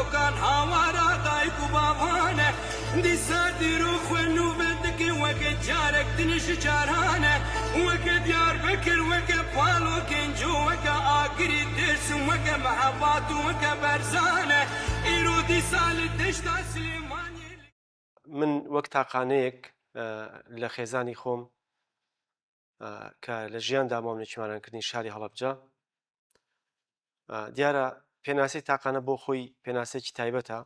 zarokan hawara dayik û bavan e. Dîsa dîrok xwe nû vedike weke carek din ji caran e. Weke Diyarbekir, weke Palo, Gênco, weke Agirî, Dêrsim, weke Mehebat û weke Berzan e. Îro dîsa li deşta Silêmaniyê li. من وەک تاقانەیەک لە خێزانی خۆم کە لە ژیاندا ماوم لە کیمارانکردنی شاری هەڵەبجە دیارە پێناسەی تاقانە بۆ خۆی پێناسەیەکی تایبەتە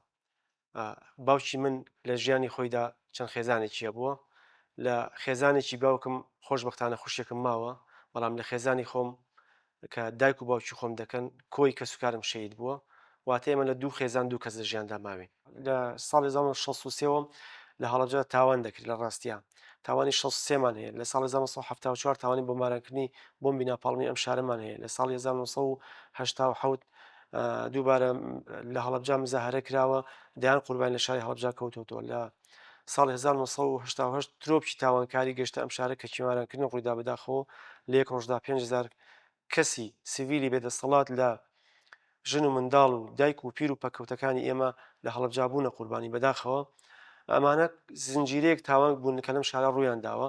باوکی من لە ژیانی خۆیدا چەند خێزانێکی هەبووە لە خێزانێکی باوکم خۆشببختانە خوشێکم ماوە بەڵام لە خێزانی خۆم کە دایک و باوکی خۆم دەکەن کۆی کەسوکارم شەهید بووە واتە ئێمە لە دوو خێزان دوو کەس لە ژیاندا ماوین. لە ساڵی 1963 ەوە لە هەڵەبجە تاوان دەکرێت لە ڕاستیا تاوانی 63 مان هەیە لە ساڵی 1974 تاوانی بۆمبارانکردنی بۆمبی ناپاڵمی ئەم شارەمان هەیە لە ساڵی 1987 دووبارە لە هەڵەبجە مزاهرە کراوە دەیان قوربانی لە شاری هەڵەبجە کەوتووەتەوە لە ساڵی 1988 ترۆپکی تاوانکاری گەشتە ئەم شارە کە کیمارانکردن ڕوویدا بەداخەوە لە یەک ڕۆژدا 5000 کەسی سڤیلی بێدەستەڵات لە ژن و منداڵ و دایک و پیر و پەککەوتەکانی ئێمە لە هەڵەبجە بوونە قوربانی بەداخەوە ئەمانە زنجیرەیەک تاوان بوون کە لەم شارە ڕوویان داوە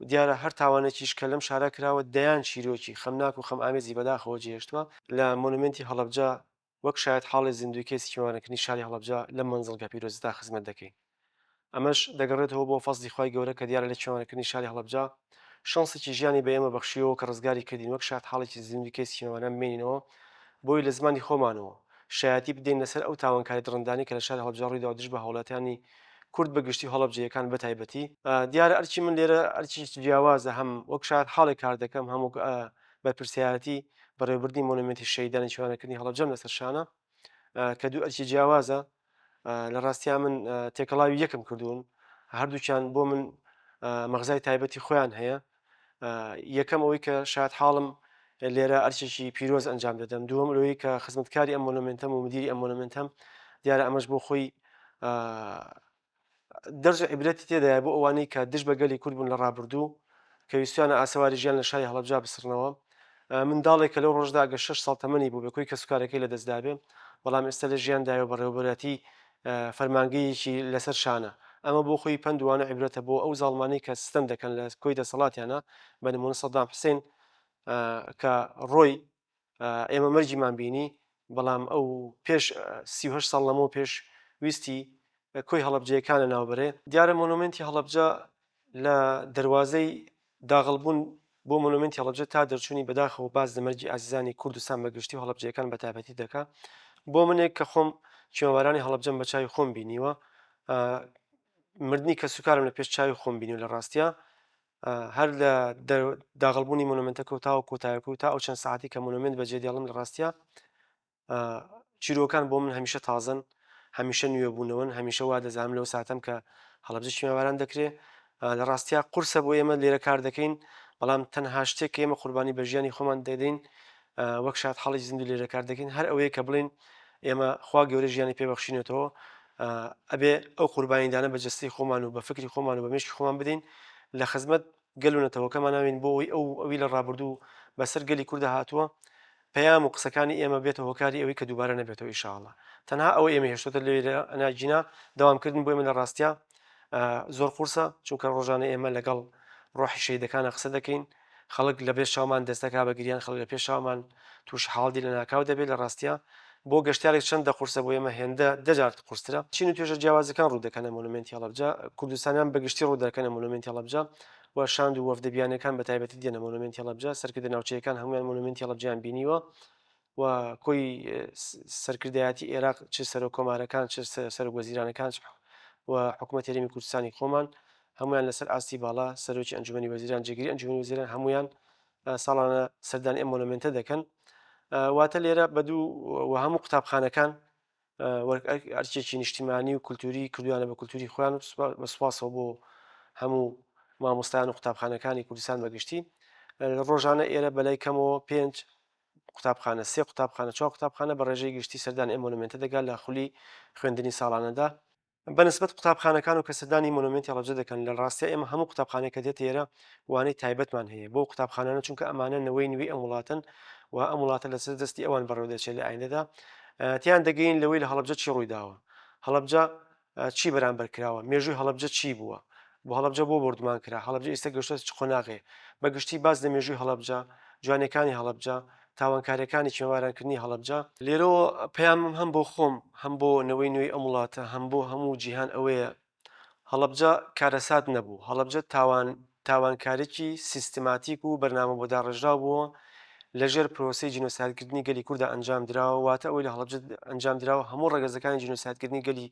دیارە هەر تاوانێکیش کە لەم شارە کراوە دەیان چیرۆکی خەمناک و خەم ئامێزی بەداخەوە جێهێشتووە لە مۆنومێنتی هەڵەبجە وەک شایەت حاڵی زیندووی کەیسی کیمیاوارانکردنی شاری هەڵەبجە لەم مەنزڵگە پیرۆزەدا خزمەت دەکەین. ئەمەش دەگەڕێتەوە بۆ فەزڵی خوای گەورە کە دیارە لە کیمیاوارانکردنی شاری هەڵەبجە شەنسێکی ژیانی بە ئێمە بەخشیوەوە کە ڕزگاری کردین وەک شایەت حاڵێکی زیندووی کەیسی کیمیاواران بمێنینەوە بۆی لە زمانی خۆمانەوە شایەتی بدەین لەسەر ئەو تاوانکاری دڕندانەی کە لە شاری هەڵەبجە ڕوویداوە دژ بە هاوڵاتیانی کورد بە گشتی و هەڵەبجەیەکان بە تایبەتی. دیارە ئەرکی من لێرە ئەرکێکی جیاوازە هەم وەک شایەت حاڵێک کار دەکەم هەم وەک بەرپرسیارەتی بەڕێوەبردنی مۆنۆمێنتی شەهیدانی چوانەکردنی هەڵەبجەم لەسەر شانە کە دوو ئەرکی جیاوازە لە ڕاستیا من تێکەڵاوی یەکم کردوون هەردووکیان بۆ من مەغزای تایبەتی خۆیان هەیە یەکەم ئەوەی کە شاد حاڵم لێرە ئەرچێکی پیرۆز ئەنجام دەدەم دووەم لەوەی کە خزمەتکاری ئەم مۆنۆمێنتەم و مدیری ئەم مۆنۆمێنتەم دیارە ئەمەش بۆ خۆی دەرس و عیبرەتی تێدایە بۆ ئەوانەی کە دژ بە گەلی کورد بوون لە ڕابردوو کە ویستویانە ئاسەواری ژیان لە شاری هەڵەبجە بسڕنەوە. منداڵێک کە لەو ڕۆژدا ئەگەر شەش ساڵ تەمەنی بووبێ کۆی کەسوکارەکەی لەدەست دابێ، بەڵام ئێستا لە ژیاندایە و بەڕێوەبەرایەتی فەرمانگەیەکی لەسەر شانە. ئەمە بۆ خۆی پەند و وانە و عیبرەتە بۆ ئەو زاڵمانەی کە ستەم دەکەن لە کۆی دەسەڵاتیانە، بە نموونە سەدام حسین کە ڕۆی ئێمە مەرگیمان بینی، بەڵام ئەو پێش 38 ساڵ لەمەو پێش ویستی کۆی هەڵەبجەیەکان لەناو بەرێ. دیارە مۆنۆمێنتی هەڵەبجە لە دەروازەی داغڵبوون بۆ مۆنۆمێنتی هەڵەبجە تا دەرچوونی بەداخەوە باس لە مەرگی ئازیزانی کوردستان بە گشتی و هەڵەبجەیەکان بە تایبەتی دەکا. بۆ منێک کە خۆم کیمیابارانی هەڵەبجەم بە چاوی خۆم بینیوە، مردنی کەسوکارم لە پێش چاوی خۆم بینیوە لە ڕاستیا هەر لە داغڵبوونی مۆنۆمێنتەکە و تاوە کۆتایەکە و تا ئەو چەند سەعاتی کە مۆنۆمێنت بەجێ دێڵم لە ڕاستیا چیرۆکان بۆ من هەمیشە تازەن هەمیشە نوێبوونەوەن هەمیشە وا دەزانم لەو ساتەم کە هەڵەبجە کیمیاباران دەکرێ لە ڕاستیا قورسە بۆ ئێمە لێرە کار دەکەین بەڵام تەنها شتێک کە ئێمە قوربانی بە ژیانی خۆمان دەدەین وەک شاد حاڵی زیندوو لێرە کار دەکەین هەر ئەوەیە کە بڵین ئێمە خوا گەورە ژیانی پێبەخشینێتەوە ئەبێ ئەو قوربانیدانە بە جەستەی خۆمان و بە فکری خۆمان و بە مێشکی خۆمان بدەین لە خزمەت گەل و نەتەوەکەمان ناوین بۆ ئەوەی ئەو ئەوی لە ڕابردوو بەسەر گەلی کوردە هاتووە پەیام و قسەکانی ئێمە بێتە هۆکاری ئەوەی کە دووبارە نەبێتەوە ئیشاڵڵا تەنها ئەوە ئێمە هێشتۆتە لێرە ئەناگینا دەوامکردن بۆ ئێمە لە ڕاستیا زۆر قورسە چونکە ڕۆژانە ئێمە لەگەڵ ڕۆحی شەهیدەکانە قسە دەکەین خەڵک لە پێش چاومان دەست دەکا بە گریان، خەڵک لە پێش چاومان تووشی حاڵ دی لەناکاو دەبێت، لە ڕاستیا بۆ گەشتیارێک چەندە قورسە بۆ ئێمە هێندە دە جار قورسترە. چین و توێژە جیاوازەکان ڕوو دەکەنە مۆنۆمێنتی هەڵەبجە، کوردستانیان بە گشتی ڕوو دەکەنە مۆنۆمێنتی هەڵەبجە و شاند و وەفدە بیانیەکان بە تایبەتی دێنە مۆنۆمێنتی هەڵەبجە، سەرکردە ناوچەیەکان هەموویان مۆنۆمێنتی هەڵەبجەیان بینیوە و کۆی سەرکردایەتی ئێراق چ سەرۆک کۆمارەکان چ سەرۆک وەزیرانەکان چ و حکوومەتی هەرێمی کوردستانی خۆمان هەموویان لەسەر ئاستی باڵا سەرۆکی ئەنجومەنی وەزیران جێگری ئەنجومەنی وەزیران هەموویان ساڵانە سەردانی ئەم مۆنۆمێنتە دەکەن واتە لێرە بە دوو و هەموو قوتابخانەکان وەک ئەرکێکی نیشتیمانی و کولتوری کردویانە بە کولتوری خۆیان و بە سوپاسەوە بۆ هەموو مامۆستایان و قوتابخانەکانی کوردستان بەگشتی ڕۆژانە ئێرە بەلای کەمەوە پێنج قوتابخانە، سێ قوتابخانە، چوار قوتابخانە بە ڕێژەی گشتی سەردانی ئەم مۆنۆمێنتە دەکات لە خولی خوێندنی ساڵانەدا. بە نسبەت قوتابخانەکان و کە سەردانی مۆنۆمێنتی هەڵەبجە دەکەن، لە ڕاستیا ئێمە هەموو قوتابخانەیەک کە دێتە ئێرە وانەی تایبەتمان هەیە بۆ قوتابخانانە چونکە ئەمانە نەوەی نوێی ئەم وڵاتەن و ئەم وڵاتە لەسەر دەستی ئەوان بەڕێوە دەچێت لە ئایندەدا. تیان دەگەین لەوەی لە هەڵەبجە چی ڕوویداوە، هەڵەبجە چی بەرامبەر کراوە، مێژووی هەڵەبجە چی بووە، بۆ هەڵەبجە بۆ بۆردومان کرا، هەڵەبجە ئیستا گەشتۆتە چ قۆناغێ، بە گشتی باس لە مێژووی هەڵەبجە، جوانیەکانی هەڵەبجە، تاوانکاریەکانی کیمیابارانکردنی هەڵەبجە. لێرەوە پەیامم هەم بۆ خۆم، هەم بۆ نەوەی نوێی ئەم وڵاتە، هەم بۆ هەموو جیهان ئەوەیە هەڵەبجە کارەسات نەبوو، هەڵەبجە تاوان تاوانکاریی سیستماتیک و بەرنامە بۆداڕێژراو بووە لەژێر پرۆسەی جینۆسایدکردنی گەلی کورددا ئەنجام دراوە، واتە ئەوەی لە هەڵەبجە ئەنجام دراوە هەموو ڕەگەزەکانی جینۆسایدکردنی گەلی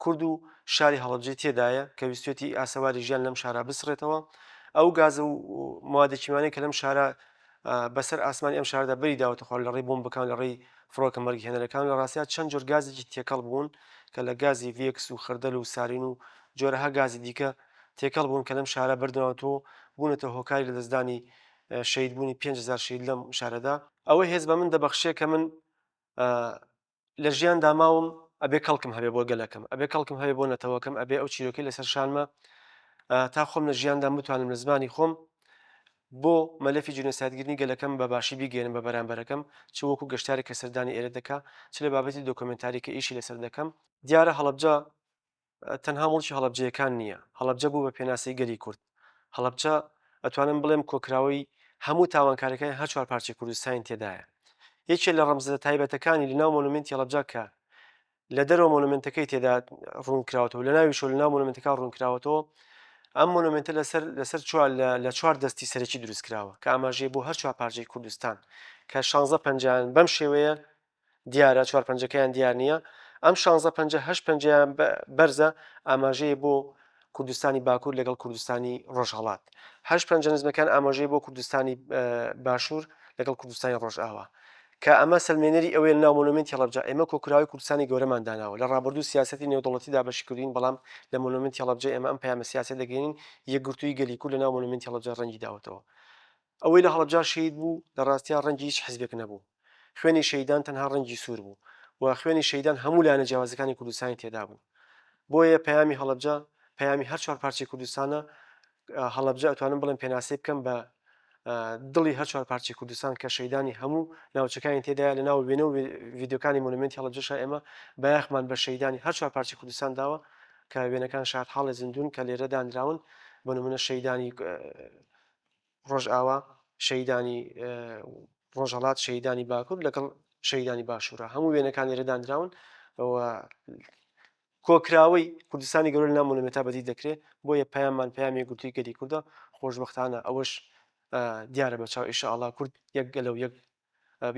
کورد و شاری هەڵەبجەی تێدایە کە ویستوێتی ئاسەواری ژیان لەم شارە بسڕێتەوە، ئەو گاز و موادە کیمیانەی کە لەم شارە بەسەر ئاسمانی ئەم شارەدا بەری داوەتە خوار لە ڕێی بۆمبەکان لە ڕێی فڕۆکە مەرگهێنەرەکان لە ڕاستیا چەند جۆر گازێکی تێکەڵ بوون کە لە گازی ڤیەکس و خەردەل و سارین و جۆرەها گازی دیکە تێکەڵ بوون کە لەم شارە بەردراونەتەوە و بوونەتە هۆکاری لەدەستدانی شەهید بوونی 5000 شەهید لەم شارەدا. ئەوە هێز بە من دەبەخشێ کە من لە ژیاندا ماوم ئەبێ کەڵکم هەبێ بۆ گەلەکەم، ئەبێ کەڵکم هەبێ بۆ نەتەوەکەم، ئەبێ ئەو چیرۆکەی لەسەر شانمە تا خۆم لە ژیاندا بتوانم لە زمانی خۆم بۆ مەلەفی جینۆسایدکردنی گەلەکەم بە باشی بیگەیەنم بە بەرامبەرەکەم، چ وەکو گەشتیارێک کە سەردانی ئێرە دەکا، چ لە بابەتی دۆکۆمێنتاری کە ئیشی لەسەر دەکەم. دیارە هەڵەبجە تەنها موڵکی هەڵەبجەیەکان نییە، هەڵەبجە بوو بە پێناسەی گەلی کورد، هەڵەبجە ئەتوانم بڵێم کۆکراوەی هەموو تاوانکارەکانی هەر چوار پارچەی کوردستانی تێدایە. یەکێ لە ڕەمزە تایبەتەکانی لە ناو مۆنۆمێنتی هەڵەبجە کە لە دەرەوە مۆنۆمێنتەکەی تێدا ڕوون کراوەتەوە لە ناویشەوە لە ناو مۆنۆمێنتەکە ڕوون کراوەتەوە ئەم مۆنۆمێنتە لەسەر لەسەر چوار لە چوار دەستی سەرەکی دروست کراوە کە ئاماژەیە بۆ هەر چوار پارچەی کوردستان کە شانزە پەنجەیان بەم شێوەیە دیارە چوار پەنجەکەیان دیار نییە ئەم شانزە پەنجە هەشت پەنجەیان بەرزە ئاماژەیە بۆ کوردستانی باکوور لەگەڵ کوردستانی ڕۆژهەڵات هەشت پەنجە نزمەکان ئاماژەیە بۆ کوردستانی باشوور لەگەڵ کوردستانی ڕۆژئاوا کە ئەمە سەلمێنەری ئەوەیە لەناو مۆنۆمێنتی هەڵەبجە ئێمە کۆکراوەی کوردستانی گەورەمان داناوە لە ڕابردوو سیاسەتی نێودەوڵەتی دابەشی کردوین بەڵام لە مۆنۆمێنتی هەڵەبجە ئێمە ئەم پەیامە سیاسیە دەگەیەنین یەکگرتوویی گەلی کورد لەناو مۆنۆمێنتی هەڵەبجە ڕەنگی داوەتەوە ئەوەی لە هەڵەبجە شەهید بوو لە ڕاستیا ڕەنگی هیچ حزبێک نەبوو. خوێنی شەهیدان تەنها ڕەنگی سوور بوو و خوێنی شەهیدان هەموو لایەنە جیاوازەکانی کوردستانی تێدا بوو. بۆیە پەیامی هەڵەبجە پەیامی هەر چوار پارچەی کوردستانە. هەڵەبجە ئەتوانم بڵێم پێناسەی بکەم بە دڵی هەر چوار پارچەی کوردستان کە شەهیدانی هەموو ناوچەکانی تێدایە. لە ناو وێنە و ڤیدیۆکانی مۆنۆمێنتی هەڵەبجەشا ئێمە بایەخمان بە شەهیدانی هەر چوار پارچەی کوردستان داوە کە وێنەکان شایەتحاڵی زیندوون کە لێرە دانراون. بۆ نموونە شەهیدانی ڕۆژئاوا، شەهیدانی ڕۆژهەڵات، شەهیدانی باکوور لەگەڵ شەهیدانی باشوورە. هەموو وێنەکان لێرە دانراون و کۆکراوەی کوردستانی گەورە لەناو مۆنۆمێنتا بەدی دەکرێت. بۆیە پەیاممان پەیامی یەکگرتووی گەلی کوردە. خۆشبەختانە ئەوەش دیارە بە چاو ئیشاڵڵا کورد یەک گەلە و یەک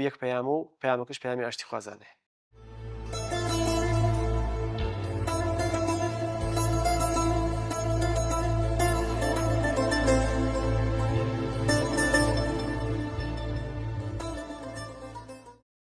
یەک پەیامە و پەیامەکەش پەیامی ئاشتیخوازانەیە.